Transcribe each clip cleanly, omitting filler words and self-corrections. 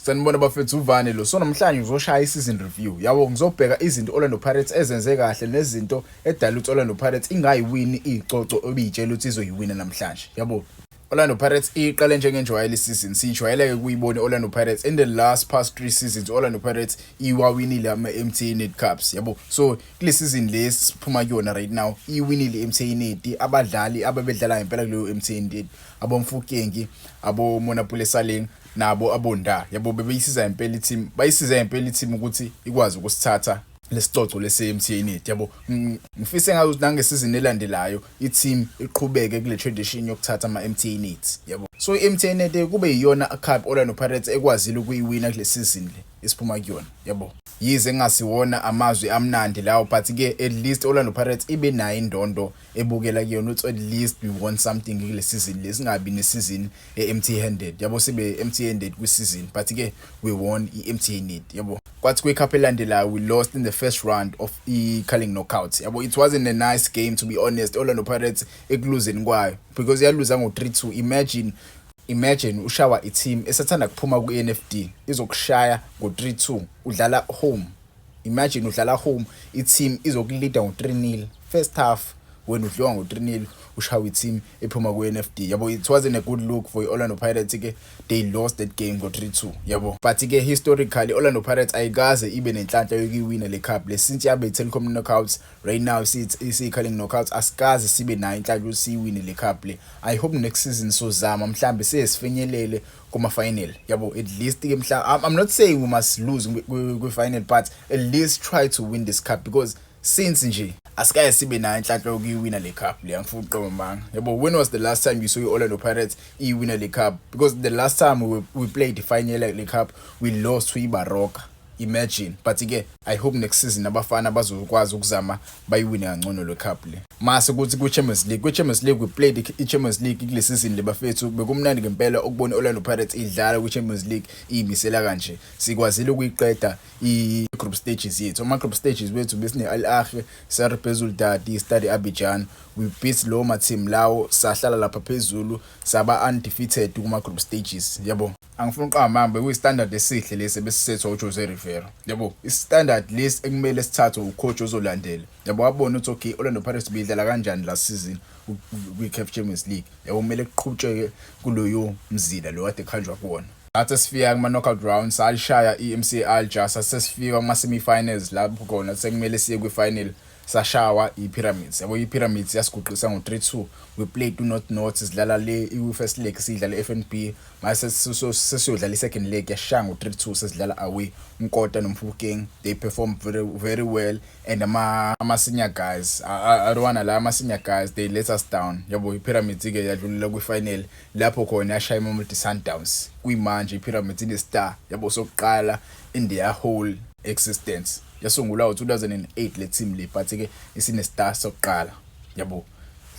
Sanibona bafethu, uvane lo. So namhlanje ngizoshaya i-season review. Yabo, ngizobheka izinto Orlando Pirates ezenze kahle nezinto edala ukuthi Orlando Pirates ingayiwini icoco obiyitshela ukuthi izoyiwina namhlanje. Yabo. Orlando Pirates iqale njengenjwayelo isizini. Sijwayeleke kuyibona Orlando Pirates in the last past 3 seasons, Orlando Pirates iwawinile ama-MTN Cups, yabo. So kule season le siphuma kuyona right now, iwinile i-MTN 8. Abadlali abebedlala ngempela kuleyo MTN 8, aboMofokeng, abo Monnapule Saleng nabo abonda, yabo, bebeyisiza impela i-team, bayisiza impela i-team ukuthi ikwazi ukusithatha lesicoco lesi MTN 8, yabo. Ngifise ngathi ukuthi nangesizini elandelayo i-team iqhubeke kule tradition yokuthatha ama MTN 8, yabo. So i-MTN 8 kube iyona cup Orlando Pirates ekwazile ukuyiwina kule season le esiphuma kuyona, yabo. Yize engasiwona amazwi amnandi lawo, but ke at least Orlando Pirates ibe nayo indondo ebukela kuyona ukuthi at least we won something kule season le, singabi ne season e-empty handed, yabo, sibe empty handed kwi season, but ke we won i-MTN 8, yabo. Kwathi kwi-cup elandelayo, we lost in the first round of i-Carling Knockout, yabo. It wasn't a nice game, to be honest, Orlando Pirates ekuluzeni kwayo, because yaluza ngo-3-2. Imagine ushawa i-team esathanda kuphuma ku-NFD, izokushaya ngo-3-2 udlala home. Imagine udlala home, i-team izokulida ngo-3-0 first half, wena udliwa ngo-3-0, ushawa i-team ephuma ku-NFD, yabo. It wasn't a good look for i-Orlando Pirates ke. They lost that game ngo-3-2, yabo. But ke historically Orlando Pirates ayikaze ibe nenhlanhla yokuyiwina le cup le since yabe i-Telkom Knockouts. Right now isiyi-Carling Knockouts, asikaze sibe nayo inhlanhla ukuthi siyiwine le cup le. I hope next season sozama mhlambe sesifinyelele kuma final, yabo, at least ke mhla. I'm not saying we must lose kwi final, but at least try to win this cup, because since nje asikaye sibe nayo inhlanhla yokuyiwina le cup le. Angifuni ukuqamba amanga, yabo. When was the last time you saw i-Orlando Pirates iwina le cup? Because the last time we played the final le cup, we lost to iBaroka, imagine. But ke I hope next season abafana bazokwazi ukuzama bayiwine kangcono le cup le. Mase kuthi ku-Champions League, kwi-Champions League, we played i-Champions League kule season le, bafethu. Bekumnandi ngempela ukubona i-Orlando Pirates idlala kwi-Champions League iyimisela kanje. Sikwazile ukuyiqeda i-group stages yethu. Ama-group stages wethu besine-Al Ahly, CR Belouizdad, Stade Abidjan. We beat lawo ma-team lawo, sahlala lapha phezulu, saba undefeated kuma-group stages, yabo. Angifuni ukuqamba amanga, bekuyi-standard esihle lesi ebesisethwa uJose Rivero, yabo, i-standard lesi ekumele sithathwe ucoach ozolandela, yabo. Wabona ukuthi okay, Orlando Pirates beyidlala kanjani last season kwi-CAF Champions League, yabo, kumele kuqhutsheke kuloyo mzila lo kade kuhanjwa kuwona. Sathi sifika kuma-knockout round, salishaya i-MC Alger. Sasesifika kuma-semi-finals, lapho khona sekumele siye kwi-final, sashawa i-Pyramids, yabo. I-Pyramids yasiguqisa ngo-3-2. We played u-0-0, sidlala le i-first leg, sidlala i-FNB. Mase sesiyodlala i-second leg, yashaya ngo-3-2, sesidlala away. uNkota noMofokeng, they performed very very well, and ama senior guys, I don't wanna lie, ama senior guys, they let us down, yabo. I-Pyramids ke yadlulela kwi-final, lapho khona yashaya iMamelodi Sundowns. Kuyimanje i-Pyramids ine-star, yabo, sokuqala in their whole existence. Yasungulwa ngo-2008 le team le, but ke isine-star sokuqala, yabo,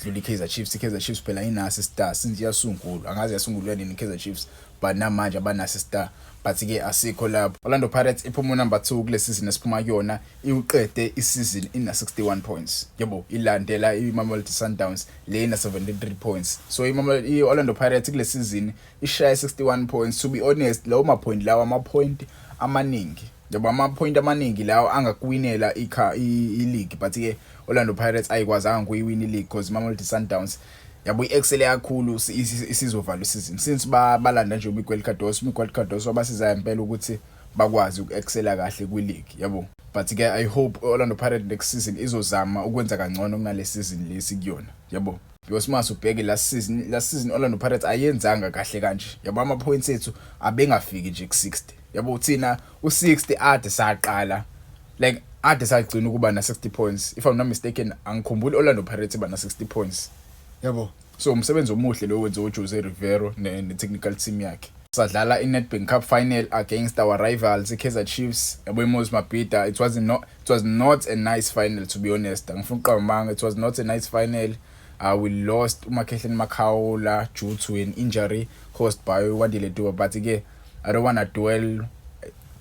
dlula i-Kaizer Chiefs. I-Kaizer Chiefs phela inaso i-star since yasungulwa. Angazi yasungulwa nini i-Kaizer Chiefs, but namanje abanaso i-star, but ke asikho lapho. Orlando Pirates iphuma number 2 kule season esiphuma kuyona, iuqede isizini ina 61 points, yabo, ilandela iMamelodi Sundowns le ina 73 points. So i-Orlando Pirates kule season ishaya 61 points. To be honest, lawo ma point lawo, ama point amaningi, yabo, ama point amaningi lawo angakuwinela i-league, but ke Orlando Pirates ayikwazanga ukuyiwina i-league because Mamelodi Sundowns, yabo, i-excel kakhulu isizovala isizini since balanda nje uMiguel Cardoso. UMiguel Cardoso wabasiza impela ukuthi bakwazi uku-excela kahle kwi-league, yabo. But ke I hope Orlando Pirates next season izozama ukwenza kangcono kunale season lesi kuyona, yabo, because mase ubheke last season, last season Orlando Pirates ayenzanga kahle kanje, yabo. Ama points ethu abengafiki nje ku60, yabo. Thina u60 ade saqala, like ade sagcina ukuba na 60 points, if I'm not mistaken. Angikhumbuli Orlando Pirates iba na 60 points, yabo. So umsebenzi omuhle lo wenziwe uJose Rivero ne technical team yakhe. Sadlala i-Nedbank Cup final against our rivals i-Kaizer Chiefs, yabo, iMoses Mabhida. It was not a nice final, to be honest. Angifuni ukuqamba amanga, it was not a nice final. We lost uMakhehleni Makhaula due to an injury caused by Wandile Duba, but ke I don't want to dwell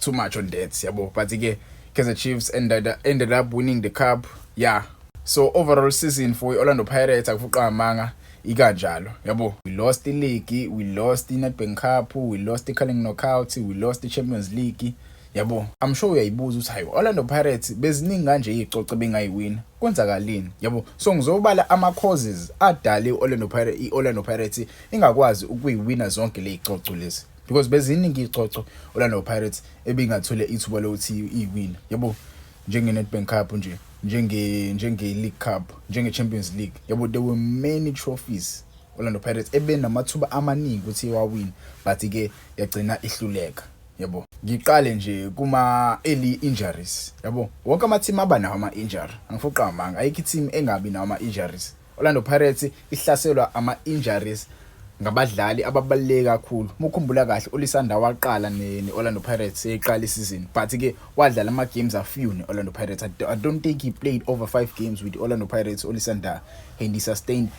too much on that, yabo. But ke Kaizer Chiefs ended up winning the cup, yeah. So overall season for Orlando Pirates, akufuqa amanga, Ikanjalo, yabo. We lost i-league, we lost i-Nedbank Cup, we lost i-Carling Knockout, we lost i-Champions League, yabo. I'm sure uyayibuza ukuthi, hayi, Orlando Pirates beziningi kanje izicoco bengayiwina, kwenzakalini, yabo? So ngizobala ama causes adale i-Orlando Pirates, i-Orlando Pirates ingakwazi ukuyiwina zonke lezicoco lezi, because beziningi izicoco Orlando Pirates ebingathole ithuba lokuthi iyiwina, yabo, njenge-Nedbank Cup nje, njenge-League Cup, njenge-Champions League, yabo. There were many trophies Orlando Pirates ebenamathuba amaningi ukuthi iwawine, but ke yagcina ihluleka, yabo. Ngiqale nje kuma early injuries, yabo. Wonke ama team aba nawo ama injury, angifuqa amanga, ayikho team engabi nawo ama injuries. Orlando Pirates ihlaselwa ama injuries ngabadlali ababaluleke kakhulu. Mukhumbula kahle, uOlisa Ndah waqala ne-Orlando Pirates eqala isizini, but ke wadlala ama games a few ne-Orlando Pirates. I don't think he played over 5 games with Orlando Pirates, Olisa Ndah, and he sustained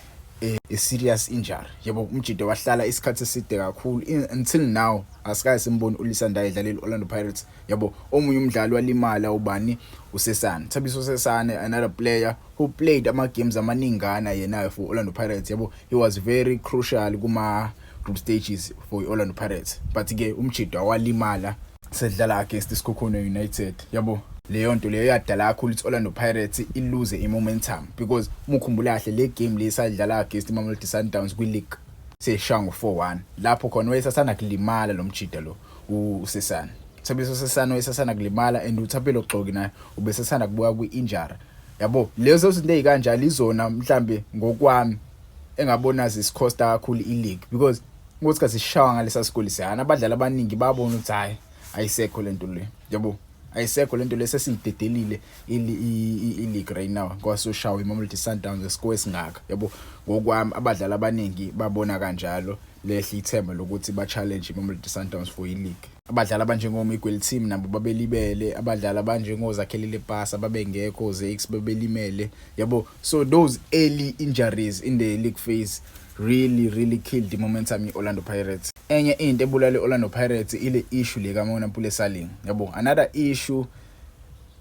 a serious injury, yabo. Umjita wahlala isikhathi eside kakhulu. Until now asikaye simbone uOlisa Ndah edlalela Orlando Pirates, yabo. Omunye umdlali walimala ubani? USesane, Thabiso Sesane, another player who played ama games amaningana yena for Orlando Pirates, yabo. He was very crucial kuma group stages for Orlando Pirates, but ke umjita walimala sedlala against iSekhukhune United, yabo. Leyo nto leyo yadala kakhulu ukuthi Orlando Pirates ilose imomentum, because mukhumbula kahle le game le sadlala against iMamelodi Sundowns kwi league, seshaya ngo 4-1, lapho khona wayesasana kulimala lo mjita lo, uSesane, Thabiso Sesane, wayesasana kulimala, and uThapelo Xoki naye ubesesana kubuya kwi-injury, yabo. Lezo zinto ezikanjalo izona mhlambe ngokwami engabona zisicosta kakhulu i-league, because ngokuthi sishawa ngalesa sikole siyana, abadlali abaningi babona ukuthi hayi, ayisekho lento le, yabo, ayisekho lento le, sesiyidedelile i-league right now ngoba soshawa iMamelodi Sundowns ngescore esingaka, yabo. Ngokwami abadlali abaningi babona kanjalo, lehle ithemba lokuthi ba-challenge iMamelodi Sundowns for i-league. Abadlali abanjengo-Miguel Timm nabo babelibele, abadlali abanjengoZakhele Lepasa babengekho, Zakes babelimele, yabo. So those early injuries in the league phase really really killed the momentum ye-Orlando Pirates. Enye into ebulala i-Orlando Pirates ile issue le kaMonnapule Saleng, yabo. Another issue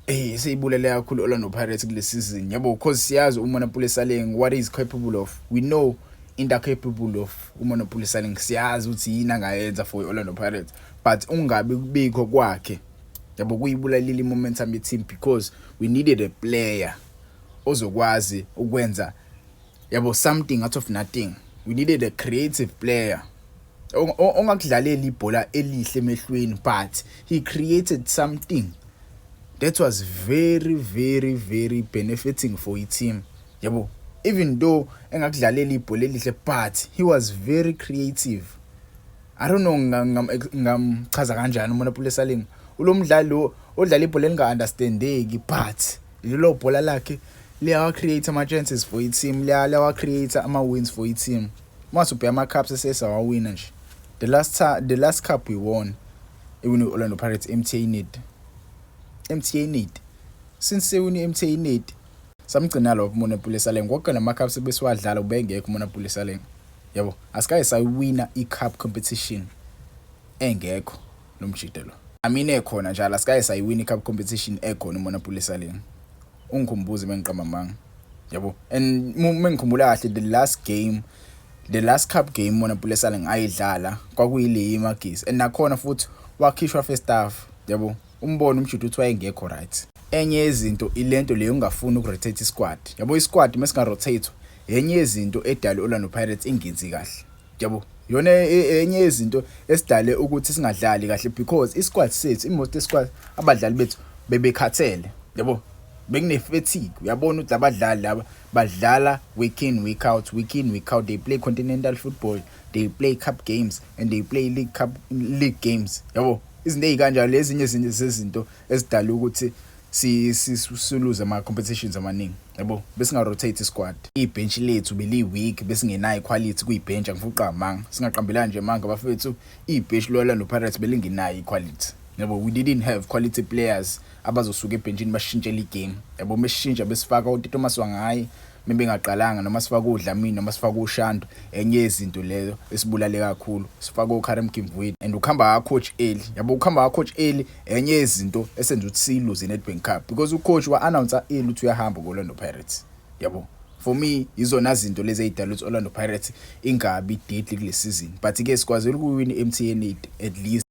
seyibulele kakhulu Orlando Pirates kule season, yabo, because siyazi uMonnapule Saleng, what is capable of. We know into capable of uMonnapule Saleng, siyazi ukuthi yini angayenza for iOrlando Pirates, but ungabi kubikho kwakhe, yabo, kuyibulalile momentum ye team, because we needed a player ozokwazi ukwenza, yabo, something out of nothing. We needed a creative player ongakudlalela ibhola elihle emehlweni, but he created something that was very very very benefiting for i-team, yabo. Even though engakudlalela ibhola elihle, but he was very creative. I don't know ngamchaza kanjani uMonnapule Saleng. Ulo mdlali lo odlala ibhola elinga-understandeki, but lelo bhola lakhe liyawa create ama chances for i-team, liyawa create ama wins for i-team. Mase ubheka ama cups esesawawina nje, the last time, the last cup we won, ewini Orlando Pirates, MTN 8, MTN 8. Since sewini MTN 8, samgcina lokho uMonnapule Saleng. Konke nama cups besiwadlala ubengekho uMonnapule Saleng, yabo. Asikaye sayiwina i-cup competition engekho lo mjita lo. I mean, ekhona njalo, asikaye sayiwina i-cup competition ekhona uMonnapule Saleng. Ungikhumbuze mengiqamba amanga, yabo. And mengikhumbula kahle, the last game, the last cup game Monnapule Saleng ayidlala kwakuyile iMagesi, and nakhona futhi wakhishwa first half, yabo. Umbone umjita uthi wayengekho right. Enye yezinto ilento leyo ungafuni ukurotate isquad, yabo. Isquad mesingarotate, enye yezinto edala Orlando Pirates ingenzi kahle, yabo. Yona enye yezinto esidale ukuthi singadlali kahle, because isquad sethu, imost squad, abadlali bethu bebekhathele, yabo, bekune fatigue. Uyabona ukuthi abadlali laba badlala week in, week out, week in, week out. They play continental football, they play cup games and they play league cup, league games, yabo. Izinto ezikanjalo ezinye izinto zezinto ezidala ukuthi si siluze ama competitions amaningi, yabo. Besinga rotate squad, ibench lethu beli weak, besingenayo quality kuyibench. Angifuqa amanga, singaqambelani nje manga bafethu, ibench lo Orlando Pirates belingenayo iquality, yabo. We didn't have quality players abazosuka ebenchini bashintshele igame, yabo. Mesishintsha besifaka uTito Maswanganyi mebengaqalanga, noma sifaka uDlamini, noma sifaka uShandu. Enye yezinto leyo esibulale kakhulu, sifaka uKarim Kimvuidi and ukuhamba ka coach early, yabo. Ukuhamba ka coach early enye yezinto esenza ukuthi siyiluze iNedbank Cup, because ucoach wa announce early ukuthi uyahamba ku Orlando Pirates, yabo. For me, izona zinto lezi ey'dala ukuthi Orlando Pirates ingabi deadly kule season, but ke sikwazile ukuwina i-MTN 8 at least.